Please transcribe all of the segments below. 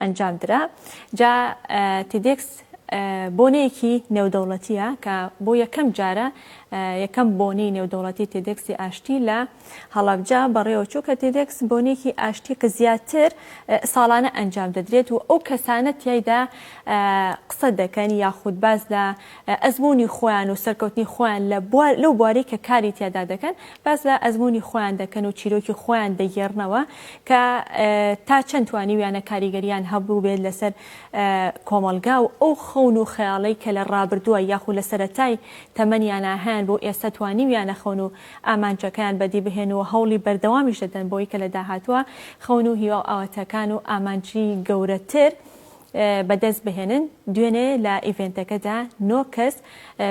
ئەنجام درا. جا TEDx بۆنەیەکی نێودەوڵەتییە کە بۆ یەکەم جارە یەکەم بۆنەی نێودەوڵەتی TEDx ی ئاشتی لە هەڵەبجە بەڕێوەچوو کە TEDx بۆنەیەکی ئاشتی کە زیاتر ساڵانە ئەنجام دەدرێت و ئەو کەسانە تیایدا قسە دەکەن یاخود باس لە ئەزموونی خۆیان و سەرکەوتنی خۆیان لە بوار لەو بوارەی کە کاری تیادا دەکەن باس لە ئەزموونی خۆیان دەکەن و چیرۆکی خۆیان دەگێڕنەوە کە تا چەند توانیویانە کاریگەریان هەبووبێت لەسەر کۆمەڵگا و ئەو خەون و خەیاڵەی کە لە ڕابردووە یاخود لە سەرەتای تەمەنیانا هەیان بوو ئێستا توانیویانە خەون و ئامانجەکەیان بەدی بهێن و هەوڵی بەردەوامیش دەدەن بۆی کە لە داهاتووە خەون و هیوا و ئاواتەکان و ئامانجی گەورەتر بەدەست بهێنن، دوێنێ لە ئیڤێنتەکەدا نۆ کەس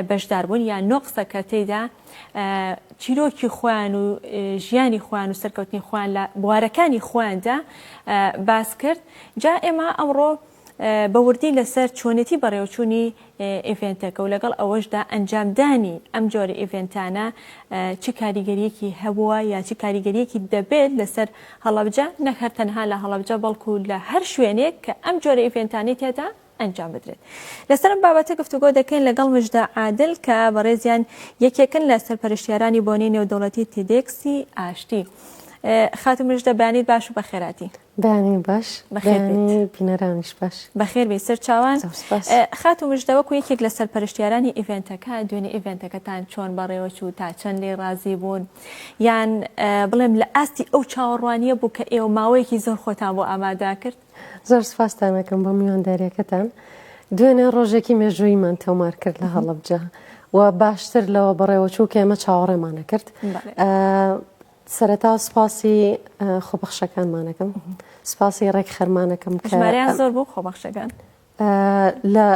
بەشداربوون یان نۆ قسەکەر تێیدا چیرۆکی خۆیان و ژیانی خۆیان و سەرکەوتنی خۆیان لە بوارەکانی خۆیاندا باس کرد جا ئێمە ئەمڕۆ بە وردی لەسەر چۆنێتی بەڕێوەچوونی event ەکە و لەگەڵ ئەوەشدا ئەنجامدانی ئەم جۆرە event انە چ کاریگەریەکی هەبووە یا چ کاریگەریەکی دەبێت لەسەر هەڵەبجە نەک هەر تەنها لە هەڵەبجە بەڵکو لە هەر شوێنێک کە ئەم جۆرە event انەی تێدا ئەنجام بدرێت. لەسەر ئەم بابەتە گفتوگۆ دەکەین لەگەڵ مژدە عادل کە بەڕێزیان یەکێکن لە سەرپەرشتیارانی بۆنەی نێودەوڵەتی TEDx ی ئاشتی. خاتوو مژدە بەیانیت باش و بەخێراتی. بەیانی باش بەیانی بینەرانیش باش. بەخێر بێی سەرچاوان. خاتوو مژدە وەکو یەکێک لە سەرپەرشتیارانی event ەکە دوێنێ event ەکەتان چۆن بەڕێوەچوو تا چەند لێی ڕازی بوون یان بڵێم لە ئاستی ئەو چاوەڕوانیە بوو کە ئێوە ماوەیەکی زۆر خۆتان بۆ ئامادە کرد؟ زۆر سپاستان ئەکەم بۆ میوانداریەکەتان. دوێنێ ڕۆژێکی مێژووییمان تۆمار کرد لە هەڵەبجە و باشتر لەوە بەڕێوەچوو کە ئێمە چاوەڕێمان ئەکرد. سەرەتا سوپاسی خۆبەخشەکانمان ئەکەم، سوپاسی ڕێکخەرمان ئەکەم کە ژمارەیان زۆر بوو خۆبەخشەکان؟ لە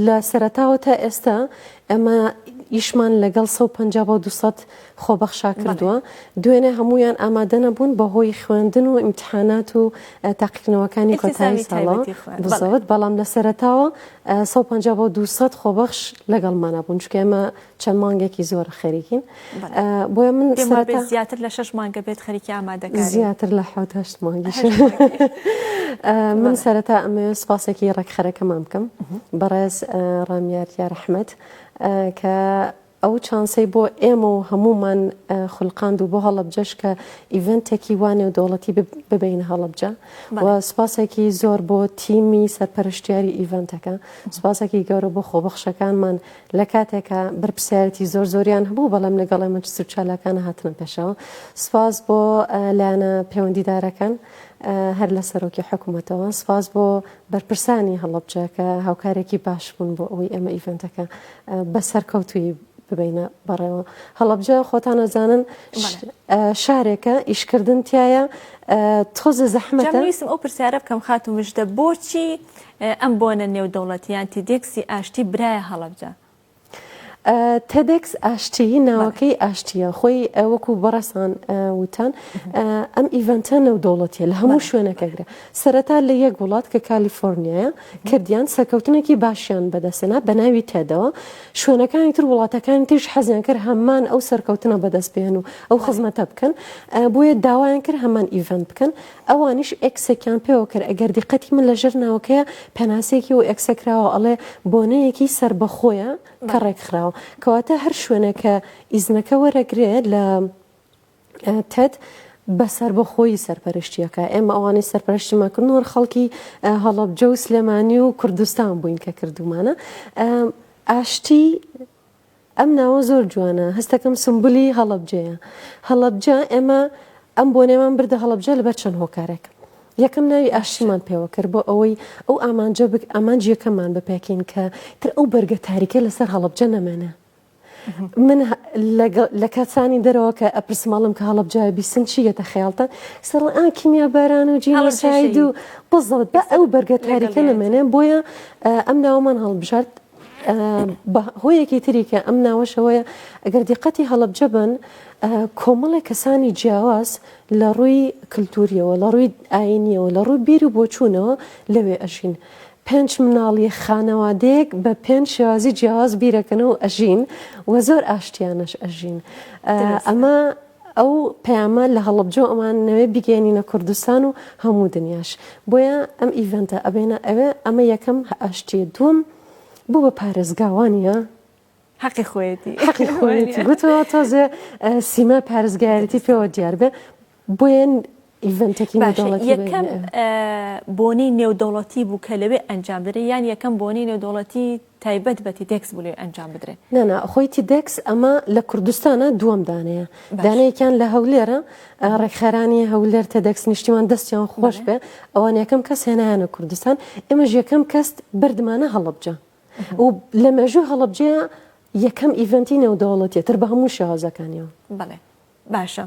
لە سەرەتاوە تا ئێستا ئێمە ئیشمان لەگەڵ 150 بۆ 200 خۆبەخشا کردووە دوێنێ هەمویان ئامادە نەبوون بەهۆی خوێندن و ئیمتحانات و تاقیکردنەوەکانی کۆتایی ساڵەوە بزەوت بەڵام لە سەرەتاوە 150 بۆ 200 خۆبەخش لەگەڵمانە بوون چونکە ئێمە چەند مانگێکی زۆرە خەریکین بۆیە من پێم وابێت زیاتر لە شەش مانگە بێت خەریکی ئامادەکاری زیاتر لە حەوت هەشت مانگیش من سەرەتا ئەمەوێ سپاسێکی ڕێکخەرەکەمان بکەم بەڕێز ڕامیار یار ئەحمەد کە ئەو چانسەی بۆ ئێمە و هەمومان خولقاند و بۆ هەڵەبجەش کە event ێکی وا نێودەوڵەتی ببەینە هەڵەبجە و سپاسێکی زۆر بۆ تیمی سەرپەرشتیاری event ەکە سپاسێکی گەورە بۆ خۆبەخشەکانمان لە کاتێکا بەرپرسیارێتی زۆر زۆریان هەبوو، بەڵام لەگەڵ ئێمە چ چالاکانە هاتنە پێشەوە. سوپاس بۆ لایەنە پەیوەندیدارەکان هەر لە سەرۆکی حکومەتەوە. سوپاس بۆ بەرپرسانی هەڵەبجە کە هاوکارێکی باش بوون بۆ ئەوەی ئێمە event ەکە بە سەرکەوتوویی ببەینە بەڕێوە. هەڵەبجە خۆتان ئەزانن شارێکە ئیشکردن تیایە تۆزێ زەحمەتە. جا من ویستم ئەو پرسیارە بکەم خاتوو مژدە بۆچی ئەم بۆنە نێودەوڵەتییان TEDx ی ئاشتی برایە هەڵەبجە. TEDx ئاشتی ناوەکەی ئاشتیە خۆی وەکو بەڕێزان وتان ئەم event ە نێودەوڵەتیە لە هەموو شوێنەکەگرە سەرەتا لە یەک وڵات کە کالیفۆرنیایە کردیان سەرکەوتنێکی باشیان بەدەستێنا بە ناوی TED ەوە شوێنەکانی تر وڵاتەکانی تریش حەزیان کرد هەمان ئەو سەرکەوتنە بەدەست بێن و ئەو خزمەتە بکەن بۆیە داوایان کرد هەمان event بکەن ئەوانیش ئێکسێکیان پێوە کرد، ئەگەر دیقەتی من لە ژێر ناوەکەیا پێناسەیەکی ئەو ئێکسە کراوە ئەڵێ بۆنەیەکی سەربەخۆیە کە ڕێکخراوە. کەواتە هەر شوێنێک کە ئیزنەکە وەرەگرێ لە TED بە سەربەخۆیی سەرپەرشتیەکە. ئێمە ئەوانەی سەرپەرشتیمان کردن هەر خەڵکی هەڵەبجە و سلێمانی و کوردستان بووین کە کردوومانە. ئاشتی ئەم ناوە زۆر جوانە هەستەکەم سمبولی هەڵەبجەیە هەڵەبجە ئێمە ئەم بۆنەیەمان بردە هەڵەبجە لەبەر چەند هۆکارێک یەکەم ناوی ئاشتیمان پێوە کرد بۆ ئەوەی ئەو ئامانجە بک ئامانج یەکەممان بپێکین کە تر ئەو بەرگە تاریکە لەسەر هەڵەبجە نەمێنێ من لە کەسانی دەرەوە کە ئەپرسم ئەڵێم کە هەڵەبجە بیسن چی یەتە خەیاڵتان سەر ئا کیمیا باران و جینۆساید و بزەبت بە ئەو بەرگە تاریکە نەمێنێ بۆیە ئەم ناوەمان هەڵبژارد بە هۆیەکی تری کە ئەم ناوەش ئەوەیە ئەگەر دیقەتی هەڵەبجە بن کۆمەڵێک کەسانی جیاواز لە ڕووی کللتوریەوە لە ڕووی ئاینیەوە لە ڕووی بیر و بۆچوونەوە لەوێ ئەژین پێنج مناڵی خانەوادەیەک بە پێنج شێوازی جیاواز بیرەکەن و ئەژین و زۆر ئاشتیانەش ئەژین ئەمە. ئەو پەیامە لە هەڵەبجەوە ئەمانەوێ بیگەیەنینە کوردستان و هەموو دنیاش. بۆیە ئەم event ە ئەبێنە ئەوێ، ئەمە یەکەم ئاشتییە. دووەم بوو بە پارێزگا وانییە؟ حەقی خۆیەتی. حەقی خۆیەتی. گوتەوە تۆزێ سیمای پارێزگایەتی پێوە دیار بێ. بۆیە event ێکی نێودەوڵەتی یەکەم بۆنەی نێودەوڵەتی بوو کە لەوێ ئەنجام بدرێت یان یەکەم بۆنەی نێودەوڵەتی تایبەت بە TEDx بوو لەوێ ئەنجام بدرێت؟ نا نا خۆی TEDx ئەمە لە کوردستانە دووەم دانەیە دانەیەکیان لە هەولێرە ڕێکخەرانی هەولێر TEDx نیشتیمان دەستیان خۆش بێ ئەوان یەکەم کەس هێنایانە کوردستان ئێمەش یەکەم کەس بردمانە هەڵەبجە و لە مێژوو هەڵەبجەیە یەکەم event ی نێودەوڵەتیە تر بە هەموو شێوازەکانیەوە. بەڵێ باشە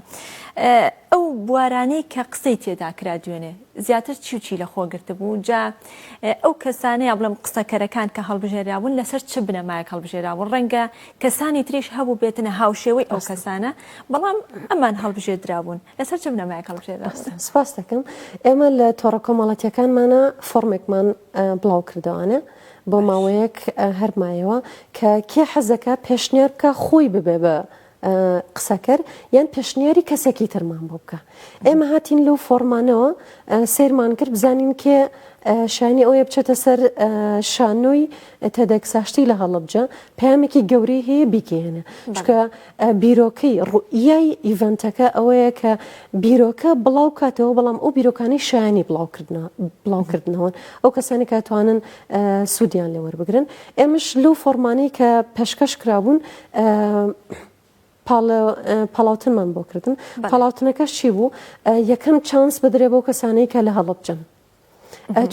ئەو بوارانەی کە قسەی تێدا کرا دوێنێ زیاتر چی و چی لە خۆ گرتبوو جا ئەو کەسانە یا بڵێم قسەکەرەکان کە هەڵبژێرابوون لەسەر چ بنەمایەک هەڵبژێرابوون ڕەنگە کەسانی تریش هەبوو بێتنە هاوشێوەی ئەو کەسانە بەڵام ئەمان هەڵبژێردرابوون لەسەر چ بنەمایەک هەڵبژێردرابوون؟ سپاس دەکەم ئێمە لە تۆڕە کۆمەڵەتیەکانمانە فۆرمێکمان بڵاو کردەوانە بۆ ماوەیەک هەر مایەوە کە کێ حەزەکە پێشنیار بکە خۆی ببێ بە قسەکەر یان پێشنیاری کەسێکی ترمان بۆ بکە ئێمە هاتین لەو فۆرمانەوە سەیرمان کرد بزانین کێ شانی ئەوەیە بچێتە سەر شانۆی TEDx ئاشتی لە هەڵەبجە پەیامێکی گەورەی هەیە بیگەیەنێ چونکە بیرۆکەی ڕوئیای event ەکە ئەوەیە کە بیرۆکە بڵاو کاتەوە بەڵام ئەو بیرۆکانەی شایانی بڵاوکردنەوەن ئەو کەسانی کە توانن سوودیان لێ وەربگرن ئێمەش لەو فۆرمانەی کە پێشکەش کرابوون پاڵاوتنمان بۆ کردن پاڵاوتنەکەش چی بوو یەکەم چانس بدرێ بۆ کەسانەی کە لە هەڵەبجەن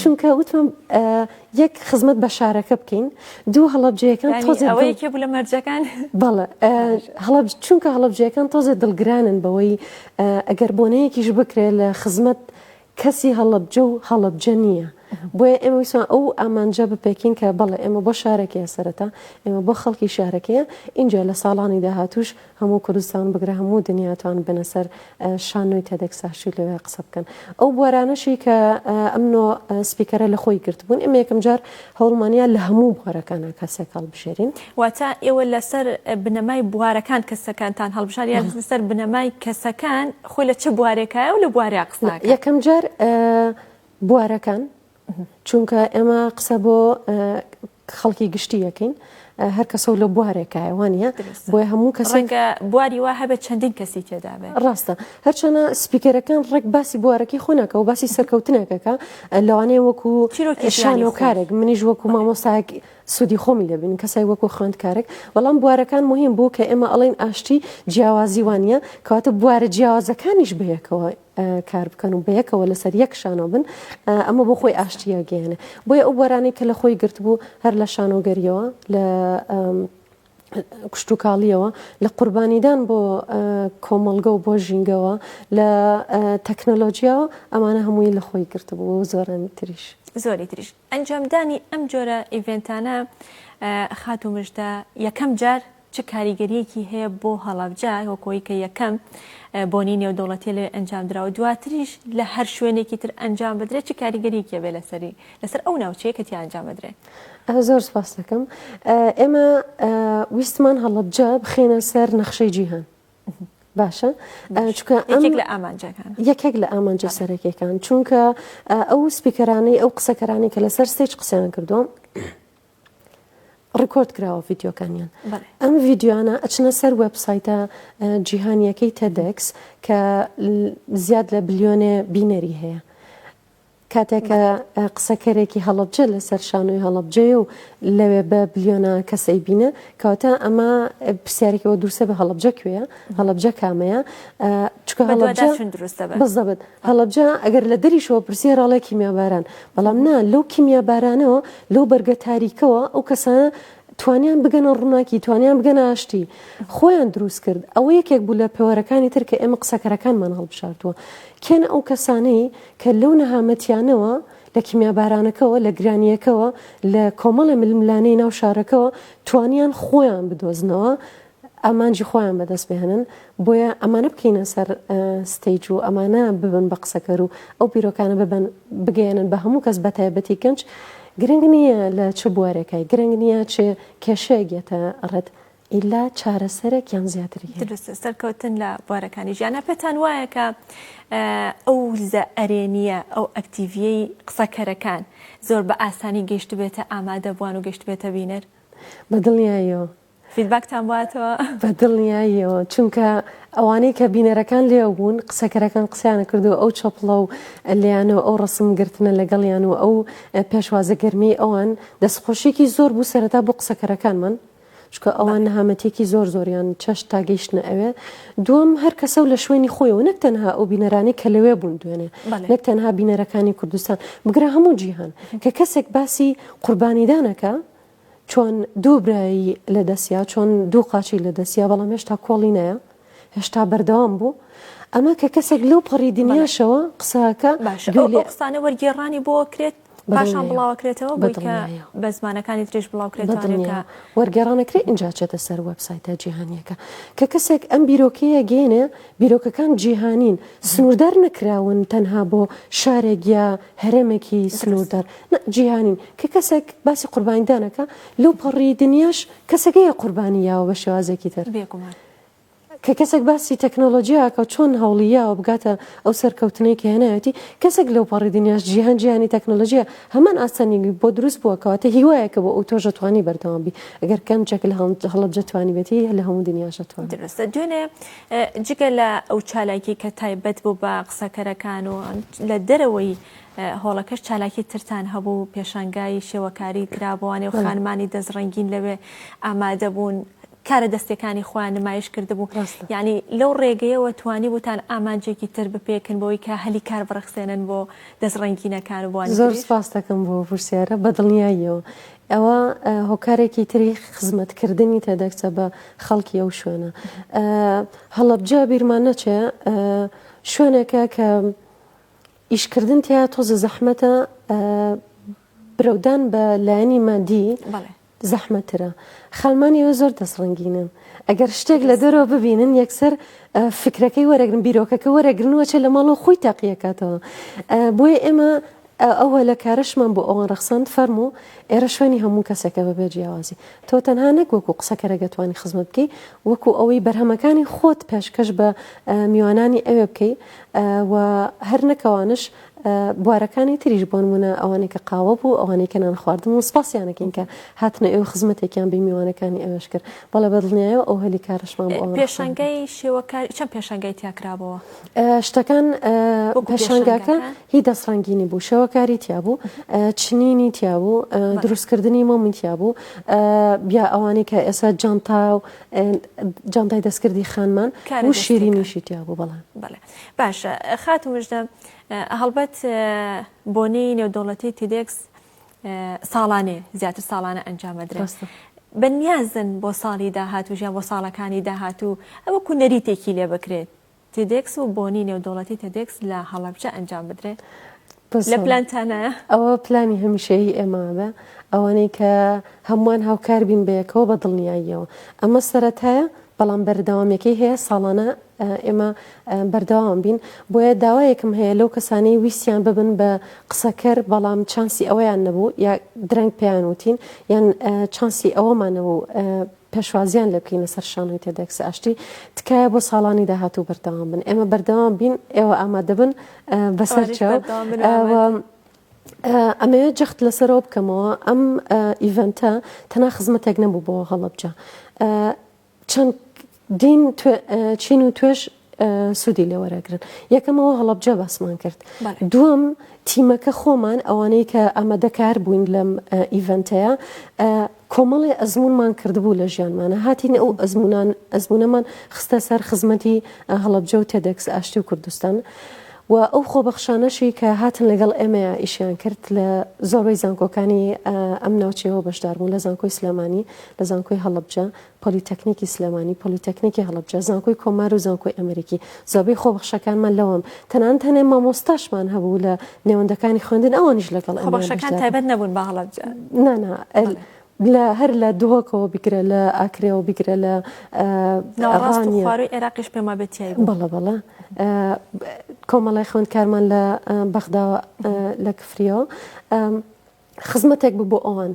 چونکە وتم یەک خزمەت بە شارەکە بکەین دوو هەڵەبجەیەکان تۆزێ ئەوە یەکێ بوو لە مەرجەکان بەڵێ هەڵەب چونکە هەڵەبجەیەکان تۆزێ دڵگرانن بەوەی ئەگەر بۆنەیەکیش بکرێت لە خزمەت کەسی هەڵەبجە و هەڵەبجە نییە بۆیە ئێمە ویستمان ئەو ئامانجە بپێکین کە بەڵێ ئێمە بۆ شارەکەیە سەرەتا ئێمە بۆ خەڵکی شارەکەیە ئینجا لە ساڵانی داهاتووش هەموو کوردستان بگرە هەموو دنیا توان بنە سەر شانۆی TEDx ئاشتی لەوێ قسە بکەن ئەو بوارانەشی کە ئەم نۆ speaker ە لە خۆی گرتبوون ئێمە یەکەم جار هەوڵمانیا لە هەموو بوارەکانە کەسێک هەڵبژێرین. واتە ئێوە لەسەر بنەمای بوارەکان کەسەکانتان هەڵبژارد یان لەسەر بنەمای کەسەکان خۆی لە چ بوارێکایە و لە بوارێ قسە ئەکات؟ یەکەم جار بوارەکان چونکە ئێمە قسە بۆ خەڵکی گشتی یەکەین هەر کەسە و لە بوارێکایە وانە بۆیە هەموو کەسێک بواری وا هەبێت چەندین کەسی تێدا بێت ڕاستە هەرچەنە speaker ەکان ڕێک باسی بوارەکەی خۆ ناکە و باسی سەرکەوتنێکەکە لەوانەیە وەکو شانۆکارێک منیش وەکو مامۆستایەک سوودی خۆمی لەبین کەسای وەکو خوێندکارێک بەڵام بوارەکان مهم بوو کە ئێمە ئەڵێن ئاشتی جیاوازی وانە کەواتە بوارە جیاوازەکانیش بەیەکەوە کار بکەن و بەیەکەوە لەسەر یەک شانۆ بن ئەمە بۆ خۆی ئاشتیە گەیەنێ بۆیە ئەو بوارانەی کە لە خۆی گرتبوو هەر لە شانۆگەریەوە لە کشتوکاڵیەوە لە قوربانیدان بۆ کۆمەڵگە و بۆ ژینگەوە لە تەکنەلۆجیاوە ئەمانە هەمووی لە خۆی گرتبوو و زۆرانی تریش. زۆری تریش. ئەنجامدانی ئەم جۆرە event انە خاتوو مژدە یەکەم جار چ کاریگەریەکی هەیە بۆ هەڵەبجە وەک ئەوەی کە یەکەم بۆنەی نێودەوڵەتیە لەوێ ئەنجام دراوە دواتریش لە هەر شوێنێکی تر ئەنجام بدرێت چ کاریگەریەکی هەبێ لەسەری لەسەر ئەو ناوچەیە کە تیا ئەنجام بدرێت؟ زۆر سپاس دەکەم. ئێمە ویستمان هەڵەبجە بخەینە سەر نەخشەی جیهان. باشە چونکە یەکێک لە ئامانجەکان یەکێک لە ئامانجە سەرەکیەکان چونکە ئەو speaker انەی ئەو قسەکەرانی کە لەسەر stage قسەیان کردووە ڕیکۆرد کراوە ڤیدیۆکانیان ئەم ڤیدیۆانە ئەچنە سەر وێبسایتە جیهانیەکەی TEDx کە زیاد لە بلیۆنێ بینەری هەیە کاتێک کە قسەکەرێکی هەڵەبجە لەسەر شانۆی هەڵەبجەیە و لەوێ بە بلیۆنا کەس ئەیبینێ، کەواتە ئەمە پرسیارێکی ئەوە دروستە بە هەڵەبجە کوێیە؟ هەڵەبجە کامەیە؟ چونکە هەڵەبجە بزەبت هەڵەبجە ئەگەر لە دەریشەوە پرسیار ئەڵێ کیمیاباران، بەڵام نا لەو کیمیابارانەوە لەو بەرگە تاریکەوە ئەو کەسانە توانیان بگەنە ڕووناکی، توانیان بگەنە ئاشتی، خۆیان دروست کرد. ئەوە یەکێک بوو لە پێوەرەکانی تر کە ئێمە قسەکەرەکانمان هەڵبژاردووە. کێن ئەو کەسانەی کە لەو نەهامەتیانەوە، لە کیمیابارانەکەوە، لە گرانییەکەوە، لە کۆمەڵێ ململانێی ناو شارەکەوە توانیان خۆیان بدۆزنەوە، ئامانجی خۆیان بەدەست بهێنن، بۆیە ئەمانە بکەینە سەر stage و ئەمانە ببن بە قسەکەر و ئەو بیرۆکانە ببەن بگەیەنن بە هەموو کەس بەتایبەتی گەنج، گرنگ نییە لە چ بوارێکای، گرنگ نییە چ کێشەیەک یەتە ڕێت. ئیلا چارەسەرێک یان زیاتری هەیە. دروستە، سەرکەوتن لە بوارەکانی ژیانە. پێتان وایە کە ئەو وزە ئەرێنییە، ئەو ئەکتیڤییەی قسەکەرەکان زۆر بە ئاسانی گەیشتبێتە ئامادەبووان و گەیشتبێتە بینەر؟ بە دڵنیاییەوە. feedback تان بۆ هاتەوە؟ بە دڵنیاییەوە، چونکە ئەوانەی کە بینەرەکان لێوە بوون، قسەکەرەکان قسەیان کرد و ئەو چەپڵە و لێیانە و ئەو ڕەسم گرتنە لەگەڵیان و ئەو پێشوازە گەرمەی ئەوان، دەستخۆشییەکی زۆر بوو سەرەتا بۆ قسەکەرەکانمان، چونکە ئەوان نەهامەتیەکی زۆر زۆریان چەشت تا گەیشتنە ئەوێ دووەم هەر کەسە و لە شوێنی خۆیەوە نەک تەنها ئەو بینەرانەی کە لەوێ بوون دوێنێ نەک تەنها بینەرەکانی کوردستان بگرە هەموو جیهان کە کەسێک باسی قوربانیدانەکە چۆن دوو برایی لە دەستیا چۆن دوو قاچی لە دەستیا بەڵام هێشتا کۆڵی نایە هێشتا بەردەوام بوو ئەمە کە کەسێک لەو پەڕی دنیاشەوە قسەکە باشە ئەو قسانە وەرگێڕانی بۆ کرێت پاشان بڵاوەکرێتەوە بۆی کە بە زمانەکانی تریش بڵاوکرێتەوە کە وەرگێڕانەکرێ ئینجا چێتە سەر وێبسایتە جیهانیەکە کە کەسێک ئەم بیرۆکەیە گەێنێ بیرۆکەکان جیهانین سنووردار نەکراون تەنها بۆ شارێک یا هەرێمێکی سنووردار جیهانین کە کەسێک باسی قوربانیدانەکە لەو پەڕی دنیاش کەسەکەیە قوربانی یاوە بە شێوازێکی تر بێگومان کە کەسێک باسی تەکنۆلۆجیا ئەکا و چۆن هەوڵی یاوە بگاتە ئەو سەرکەوتنەی کە هێنایەتی، کەسێک لەوپەڕی دنیاش جیهان جیهانی تەکنۆلۆجیە هەمان ئاستەنگی بۆ دروست بووە کەواتە هیوایەکە بۆ ئەو تۆش ئەتوانی بەردەوام بی ئەگەر گەنجێک لە هەڵەبجە توانیبێتی لە هەموو دنیاش ئەتوانێ. دروستە دوێنێ جگە لە ئەو چالاکی کە تایبەت بوو بە قسەکەرەکان و لە دەرەوەی هۆڵەکەش چالاکی ترتان هەبوو پێشانگای شێوەکاری کرابووانێ و خانمانی دەستڕەنگین لەوێ ئامادە بوون کارە دەستیەکانی خۆیان نمایش کردبوو یانی لەو ڕێگەیەوە توانیبووتان ئامانجێکی تر بپێکن بۆی کە هەلی کار بڕەخسێنن بۆ دەست ڕەنگینەکان و بۆ زۆر سپاس دەکەم بۆ پرسیارە بە دڵنیاییەوە ئەوە هۆکارێکی تری خزمەتکردنی تێدەکچە بە خەڵکی ئەو شوێنە هەڵەبجە بیرمان نەچێ شوێنێکە کە ئیشکردن تیا تۆزە زەحمەتە برەودان بە لایەنی مادی زەحمەتترە. خانمانی ئێوە زۆر دەستڕەنگینن. ئەگەر شتێک لە دەرەوە ببینن یەکسەر فکرەکەی وەرەگرن، بیرۆکەکە وەرەگرن و ئەچێ لە ماڵەوە خۆی تاقیەکاتەوە. بۆیە ئێمە ئەو هەلە کارەشمان بۆ ئەوان ڕەخساند، فەرموو ئێرە شوێنی هەموو کەسێکە بەبێ جیاوازی. تۆ تەنها نەک وەکو قسەکەرێک ئەتوانی خزمەت بکەی، وەکو ئەوەی بەرهەمەکانی خۆت پێشکەش بە میوانانی ئەوێ بکەی و هەر نەکەوانش بوارەکانی تریش بۆنمونە ئەوانەی کە قاوە بوو ئەوانەی کە نان خواردن و سپاسیان ئەکەین کە هاتنە ئێوە خزمەتێکیان بە میوانەکانی ئەوێش کرد بەڵێ بە دڵنیایەوە ئەو هەلی کارەشمان بۆ ئەوان پێشانگای شێوەکاری چەند پێشانگای تیا کرابەوە؟ شتەکان پێشانگاکە هی دەستڕەنگینی بوو شێوەکاری تیا بوو چنینی تیا بوو دروستکردنی مۆمی تیا بوو بیا ئەوانەی کە ئێستا جانتا و جانتای دەستکردی خانمان و شیرینیشی تیا بوو بەڵێ بەڵێ باشە خاتوو مژدە هەڵبەت بۆنەی نێودەوڵەتی تیدێکس ساڵانێ زیاتر ساڵانە ئەنجامەدرێت. بەنیازن بۆ ساڵی داهاتوو ژیان بۆ ساڵەکانی داهاتوو وەکو نەریتێکی لێ بکرێت تێدێکس و بۆنی نێودەوڵەتی تێدێکس لە هەڵەبجە ئەنجام بدرێت لە پلانتانە ئەوە پلانی هەمیشەیی ئێمە بە ئەوانەی کە هەمووان هاوکار بین بەیەکەوە بە دڵنیاییەوە ئەمە سەرەتایە بەڵام بەردەوامیەکەی هەیە ساڵانە ئێمە بەردەوام بین بۆیە داوایەکم هەیە لەو کەسانەی ویستیان ببن بە قسەکەر بەڵام چانسی ئەوەیان نەبوو یا درەنگ پێیان وتین یان چانسی ئەوەمان نەبوو پێشوازیان لێ بکەین لەسەر شانۆی تێدەکس ئاشتی تکایە بۆ ساڵانی داهاتوو بەردەوام بن ئێمە بەردەوام بین ئێوە ئامادە بن بەسەر چاو ئەمەوێت جەخت لەسەرەوە بکەمەوە ئەم event ە تەنها خزمەتێک نەبوو بۆ هەڵەبجە چەند دین چین و توێژ سوودی لێ وەرەگرن یەکەمەوە هەڵەبجە باسمان کرد دووەم تیمەکە خۆمان ئەوانەی کە ئامادەکار بووین لەم event ەیە کۆمەڵێ ئەزمونمان کردبوو لە ژیانمانە هاتین ئەو ئەزمونان ئەزمونەمان خستە سەر خزمەتی هەڵەبجە و تێدەکس ئاشتی و کوردستان و ئەو خۆبەخشانەشی کە هاتن لەگەڵ ئێمەیا ئیشیان کرد لە زۆربەی زانکۆکانی ئەم ناوچەیەوە بەشدار بوون لە زانکۆی سلێمانی لە زانکۆی هەڵەبجە پۆلیتەکنیکی سلێمانی، پۆلیتەکنیکی هەڵەبجە، زانکۆی کۆمار و زانکۆی ئەمریکی. زۆربەی خۆبەخشەکانمان لەوان. تەنانەت هەنێ مامۆستاشمان هەبوو لە نێوەندەکانی خوێندن ئەوانیش لەگەڵ ئێمەیان خۆبەخشەکان بەشدار بوون. تایبەت نەبوون بە هەڵەبجە؟ نا نا لە هەر لە دهۆکەوە بیگرە لە ئاکرێوە بیگرە لە ناوەڕاست و ڕانیە. خوارووی عێراقیش پێم وابێت تیای بوو. بەڵێ بەڵێ. کۆمەڵێ خوێندکارمان لە بەغداوە لە کفریەوە. خزمەتێک بوو بۆ ئەوان.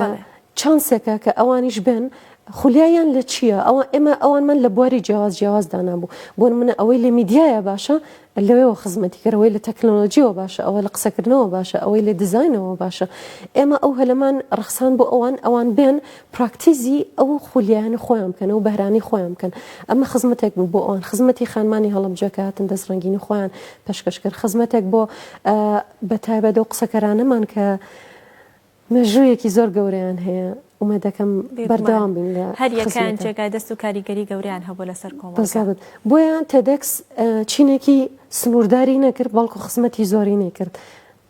بەڵێ. chance ێکە کە ئەوانیش بێن خولیایان لە چییە؟ ئەوە ئێمە ئەوانمان لە بواری جیاواز جیاواز دانابوو. بۆ نمونە ئەوەی لە میدیایە باشە لەوێوە خزمەتی کەر، ئەوەی لە تەکنەلۆجیەوە باشە، ئەوە لە قسەکردنەوە باشە، ئەوەی لە دیزاینەوە باشە. ئێمە ئەو هەلەمان ڕەخساند بۆ ئەوان، ئەوان بێن practice ی ئەو خولیایانە خۆیان بکەن، ئەو بەهرانەی خۆیان بکەن. ئەمە خزمەتێک بوو بۆ ئەوان، خزمەتی خانمانی هەڵەبجە کە هاتن دەستڕەنگینی خۆیان پێشکەش کرد، خزمەتێک بۆ بە تایبەت ئەو قسەکەرانەمان کە مێژوویەکی زۆر گەورەیان هەیە، ئومێد دەکەم بەردەوام بین لە هەر یەکەیان جێگای دەست و کاریگەری گەورەیان هەبوو لەسەر کۆمەڵگا. بەزەبت. بۆیە TEDx چینێکی سنوورداری نەکرد، بەڵکو خزمەتی زۆرینەی کرد.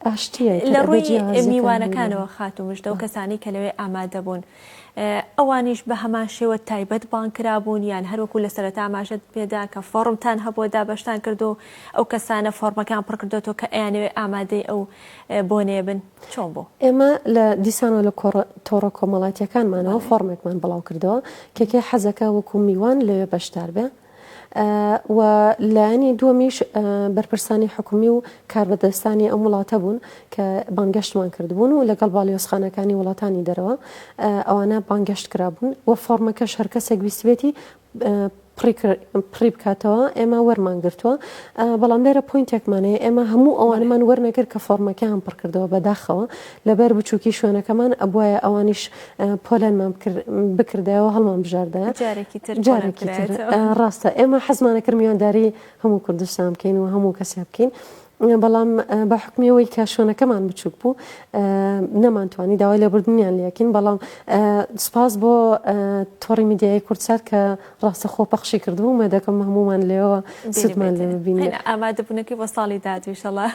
ئاشتییە ئیتر لە ئەبێ ڕووی جیاوازییەکان هەبێ. میوانەکانەوە خاتوو مژدە و کەسانی کە لەوێ ئامادە بوون، ئەوانیش بە هەمان شێوە تایبەت بانگ کرابوون یان هەر وەکوو لە سەرەتا ئاماژەت پێ دا کە فۆڕمتان هەبووە دابەشتان کرد و ئەو کەسانە فۆڕمەکەیان پڕ کردۆتەوە کە ئەیانەوێ ئامادەی ئەو بۆنەیە بن؟ چۆن بوو؟ ئێمە لە دیسانەوە لە تۆڕە کۆمەڵاتیەکانمانەوە فۆڕمێکمان بڵاو کردەوە کە کێ حەزەکا وەکو میوان لەوێ بەشدار بێ و لایەنی دووەمیش بەرپرسانی حکومی و کاربەدەستانی ئەم وڵاتە بوون کە بانگەشتمان کردبوون و لەگەڵ باڵیۆزخانەکانی وڵاتانی دەرەوە ئەوانە بانگەشت کرابوون و فۆڕمەکەش هەر کەسێک ویستبێتی پڕی بکاتەوە ئێمە وەرمان گرتووە بەڵام لێرە point ێکمان هەیە ئێمە هەموو ئەوانەمان وەرنەگرت کە فۆڕمەکەیان پڕکردەوە بەداخەوە لەبەر بچووکی شوێنەکەمان ئەبوایە ئەوانیش پۆلێنمان بکردایەوە هەڵمان بژاردایە جارێکی تر جارێکی تر ڕاستە ئێمە حەزمانە کرد میوانداری هەموو کوردستان بکەین و هەموو کەسێ بکەین بەڵام بە حوکمی ئەوەی کە شوێنەکەمان بچووک بوو نەمانتوانی داوای لێبوردنیان لێکین بەڵام سوپاس بۆ تۆڕی میدیایی کوردسات کە ڕاستەخۆ پەخشی کردبوو ئومێدەکەم هەموومان لێەوە سوودمان لێ ببینین ئامادەبوونەکەی بۆ ساڵی داهاتوو ئیشەڵا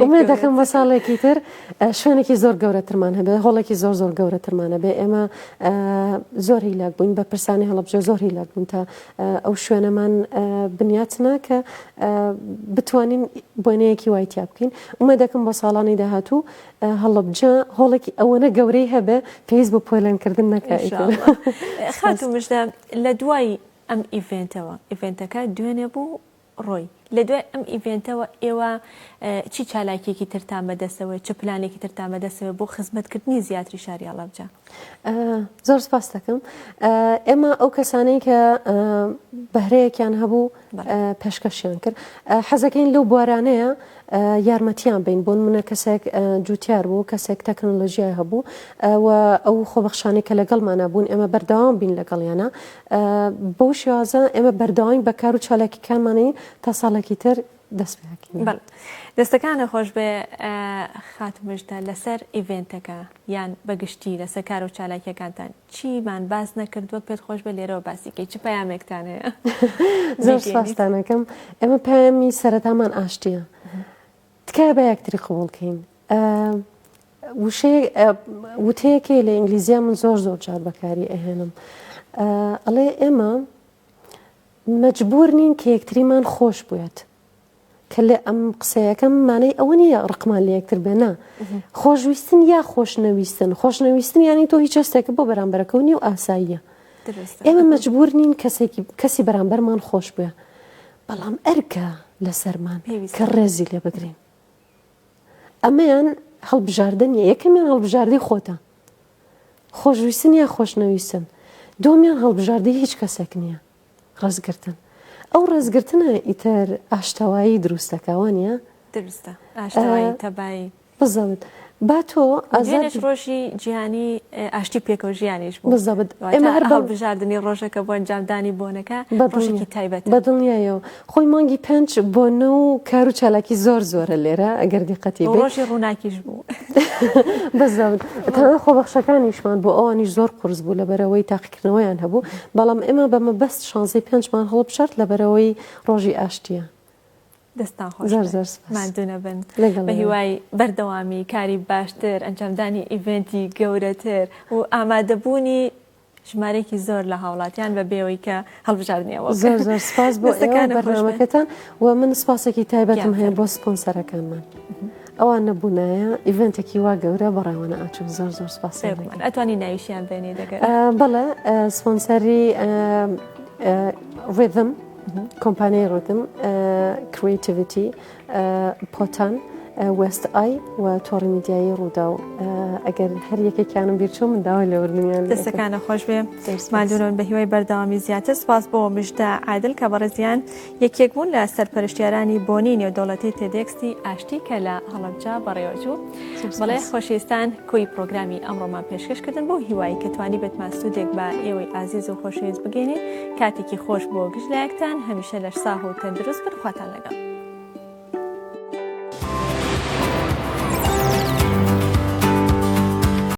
ئومێد دەکەم بۆ ساڵێکی تر شوێنێکی زۆر گەورەترمان هەبێ هۆڵێکی زۆر زۆر گەورەترمان هەبێ ئێمە زۆر هیلاک بووین بەرپرسانی هەڵەبجە زۆر هیلاک بوون تا ئەو شوێنەمان بنیاتنا کە بتوانین بۆنەیەکی وای تیا بکەین ئومێد دەکەم بۆ ساڵانی داهاتوو هەڵەبجە هۆڵێکی ئەوەنە گەورەی هەبێ پێویست بە پۆلێنکردن نەکا ئیتر. خاتوو مژدە لە دوای ئەم event ەوە، event ەکە دوێنێ بوو ڕۆی، لە دوای ئەم event ەوە ئێوە چی چالاکیەکی ترتان بەدەستەوەیە، چ پلانێکی ترتان بەدەستەوەیە بۆ خزمەتکردنی زیاتری شاری هەڵەبجە؟ زۆر سپاس دەکەم. ئێمە ئەو کەسانەی کە بەهرەیەکیان هەبوو پێشکەشیان کرد حەزەکەین لەو بوارانەیە یارمەتیان بین بۆ نمونە کەسێک جوتیار بوو کەسێک تەکنۆلۆژیای هەبوو و ئەو خۆبەخشانەی کە لەگەڵمانە بوون ئێمە بەردەوام بین لەگەڵیانە بەو شێوازە ئێمە بەردەواین بە کار و چالاکیکانمانی تا ساڵێکی تر دەست پێ بەڵێ دەستەکانە خۆش بێ خاتوو مژدە لەسەر event ەکە یان بەگشتی لەسەر کار و چالاکیەکانتان چیمان باس نەکردووە پێت خۆش بێ لێرەوە باسی کەی چ پەیامێکتان هەیە؟ زۆر سپاستان ئەکەم ئێمە پەیامی سەرەتامان ئاشتیە تکایە با یەکتری قبوڵ کەین وشەیە وتەیەک هەیە لە ئینگلیزیا من زۆر زۆر جار بەکاری ئەهێنم ئەڵێ ئێمە مەجبور نین کە یەکتریمان خۆش بوێت کە لێ ئەم قسەیەکەم مانای ئەوە نییە ڕقمان لە یەکتر بێ نا خۆشویستن یا خۆشنەویستن خۆشنەویستن یانی تۆ هیچ هەستێکە بۆ بەرامبەرەکە و نیە و ئاساییە ئێمە مەجبور نین کەسێکی کەسی بەرامبەرمان خۆش بوێ بەڵام ئەرکە لەسەرمان کە ڕێزی لێ بگرین ئەمەیان هەڵبژاردە نییە یەکەمیان هەڵبژاردەی خۆتە خۆشویستن یا خۆشنەویستن دووەمیان هەڵبژاردەی هیچ کەسێک نییە ڕێزگرتن ئەو ڕێزگرتنە ئیتر ئاشتەوایی دروست دەکا وانە؟ دروستە ئاشتەوایی تەبایی بزەبت با تۆ ئازاد دوێنێش ڕۆژی جیهانی ئاشتی پێکەوە ژیانیش بوو بزەبت ئێمە هەر هەڵبژاردنی ڕۆژەکە بۆ ئەنجامدانی بۆنەکە ڕۆژێکی تایبەتە بە دڵنیایەوە خۆی مانگی پێنج بۆنە و کار و چالاکی زۆر زۆرە لێرە ئەگەر دیقەتی بێ ڕۆژی ڕووناکیش بوو بزەبت تەنها خۆبەخشەکانیشمان بۆ ئەوانیش زۆر قورس بوو لەبەرەوەی تاقیکردنەوەیان هەبوو بەڵام ئێمە بە مەبەست شانزەی پێنجمان هەڵبژارد لەبەرەوەی ڕۆژی ئاشتیە دەستتان خۆش زۆر زۆر سپاس ماندوو نەبن لەگەڵ بە هیوای بەردەوامی کاری باشتر ئەنجامدانی event ی گەورەتر و ئامادەبوونی ژمارەیەکی زۆر لە هاوڵاتیان بە بێوەی کە هەڵبژاردنی ئەوە زۆر زۆر سپاس بۆ بەرنامەکەتان و من سپاسێکی تایبەتم هەیە بۆ سپۆنسەرەکانمان ئەوان نەبوونایە event ێکی وا گەورە بەڕێوەنە ئاچوو زۆر زۆر سپاس ئەتوانی ناویشیان بێنی دەگەر بەڵێ سپۆنسەری Rhythm کۆمپانیای Rhythm Creativity پۆتان. وێست ئای و تۆڕی میدیایی ڕووداو. ئەگەر هەر یەکێکیانم بیرچوو من داوای لێبوردنیان لێ ئەکەم. دەستەکانە خۆش بێ ماندوونەوەن بە هیوای بەردەوامی زیاتر سپاس بۆ مژدە عادل کە بەڕێزیان یەکێک بوون لە سەرپەرشتیارانی بۆنەی نێودەوڵەتی TEDx ی ئاشتی کە لە هەڵەبجە بەڕێوەچوو. بەڵێ خۆشەویستان کۆی پرۆگرامی ئەمڕۆمان پێشکەش کردن بۆ هیوایی کە توانیبێتمان سوودێک بە ئێوەی ئازیز و خۆشەویست بگەینین کاتێکی خۆش بۆ گشت لایەکتان هەمیشە لەش ساغ و تەندروست بن خواتان لەگەڵ.